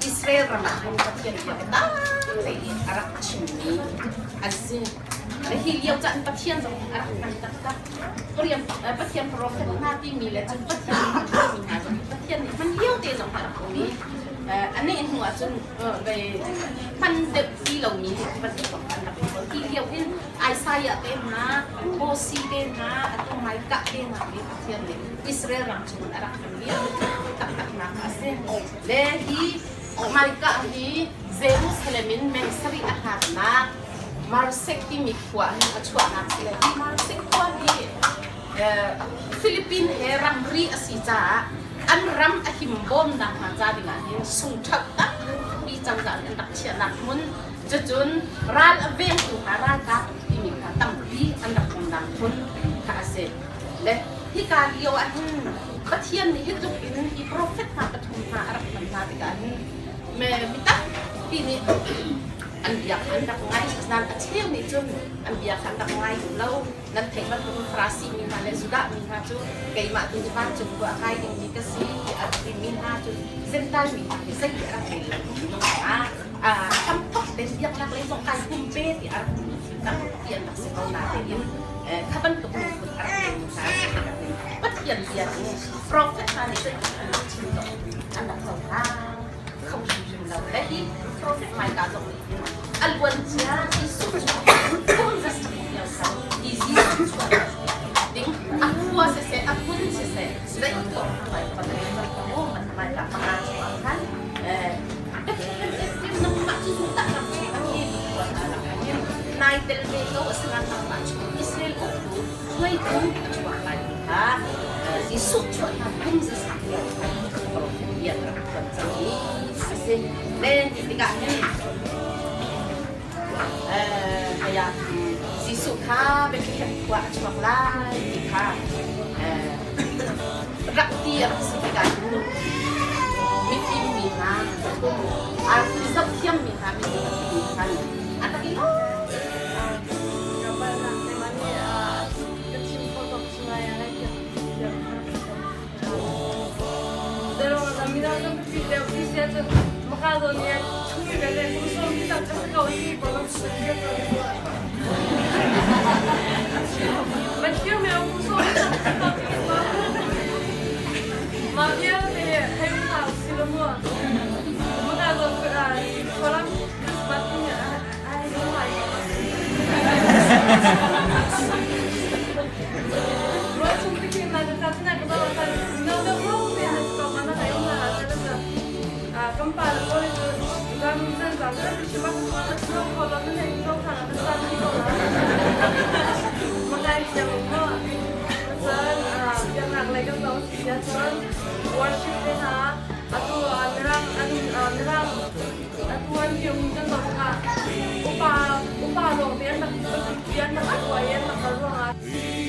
Israel ram ah khan Pathian bia biatak tein a rak chimmi an si. Hi lio caan Pathian zong a rak hman taktak. Korean Pathian prophet hna timi le cun Pathian mi hna zong Pathian nih hman lio te zong a rak um i a neh hnu ahcun hman deuh ti lomi bantuk zong an rak um. Hi lio hin Isaiah te hna, Hosea te hna, atu Micah te hna nih Pathian nih Israel ram chung a rak hman lio taktaknak a si. Le hi Micah hi Jerusalem in meng sarih a hlatnak Marsek timi khua in a chuahnak si le hi Marsek khua hi Philippine he ramri a si caah an ram a himbawmnak hnga ca dingah hin sungṭhoh tampi cozah nih an rak chiahnak hmun cucun ral a vengtu hna ralkap timi kha tampi an rak umnak hmun kha a si. Le hika lio ah hin Pathian nih hi tluk in hi profet hna pathum hna a rak hman hna tikah hin mi tampi nih an bia kha an rak ngai. Nain a cheu nih cun an bia kha an rak ngai duh lo. Nan theih bantukin Farasi mi hna le Judah mi hna cu keimah tu vancung khua a kai dingmi ka si tiah a timi hna cu Jentail mi hna hi zei a rak rel lo minung hna hramthok te biaknak lei zong kai pumpe ti a rak timi tampi an rak si ko natein kha bantuk lungput a rak ngeimi hna si tikah hin Pathian bia hi prophet hna nih zeitin an rak chim zong an rak cohlang kho hrimhrim lo. Le hi prophet Micah zong nih hin a luancia Jesuh cu kum za sarih lio khan hi Jesuh chuah ding a khua siseh a hmun siseh zei tuah lai Micah panga chungah khan nangmah cu zungtah ram chung a khi nai tel ve ko asinain nangmah chung Israel uktu hruaitu a chuak lai ti kha Jesuh chuahnak kum zasak lio khan profet bia rak phuan cang i a si. Le hi tikah hin kaya Jesuh kha Bethlehem khua a chuak lai ti kha rak ti a rak si tikah hin mifim mi hna arfi zohthiam mi hna minung a simi khan a tak i Worship te hna atu mirang mirang atu an dir kan zoh tikah upa upa lawng te an rak an rak uai an rak kal ruangah.